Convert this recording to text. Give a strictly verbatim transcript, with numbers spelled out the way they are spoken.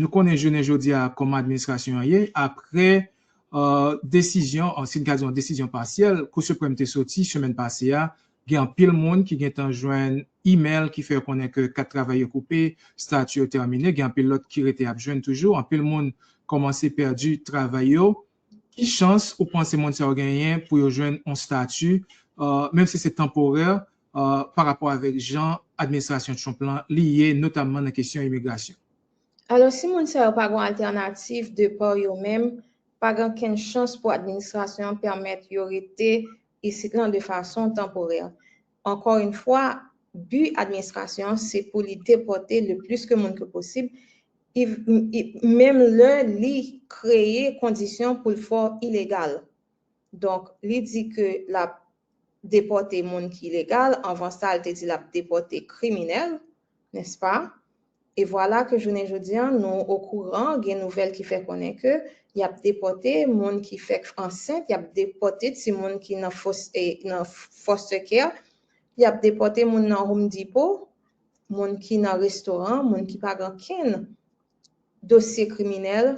Nou konnen jounen jodi a kòman administrasyon an ye, apre uh, desizyon, si n ka di yon desizyon pasyèl, Kou Siprèm te soti semèn pase a, gen anpil moun ki gentan jwenn imèl ki fè yo konnen ke kat travay yo koupe, stati yo tèmine, gen anpil lòt ki rete ap jwenn toujou, anpil moun kòmanse pèdi travay yo. Ki chans ou panse moun sa yo genyen pou yo jwenn yon stati, uh, menm si se tanporè, uh, pa rapò avèk jan administrasyon Trump lan li ye, notamman nan kesyon imigrasyon? Alò, si moun sa yo pa gen altènativ de pa yo menm, pa gen okenn chans pou administrasyon an pèmèt yo rete isit lan de fason tanporè. Ankò yon fwa, bi administrasyon an se pou li depòte le plis ke moun ke posib, menm lè li kreye kondisyon pou l fè w ilegal. Donk, li di ke l ap depòte moun ki ilegal, anvan sa, l te di l ap depòte kriminèl, nèspa? E vwala ke jounen jodi a, nou okouran, gen nouvèl ki fè konnen ke y ap depòte moun ki fèk ansent, y ap depòte timoun ki nan foster care, y ap depòte moun nan Home Depot, moun ki nan restoran, moun ki pa gen okenn dosye kriminèl,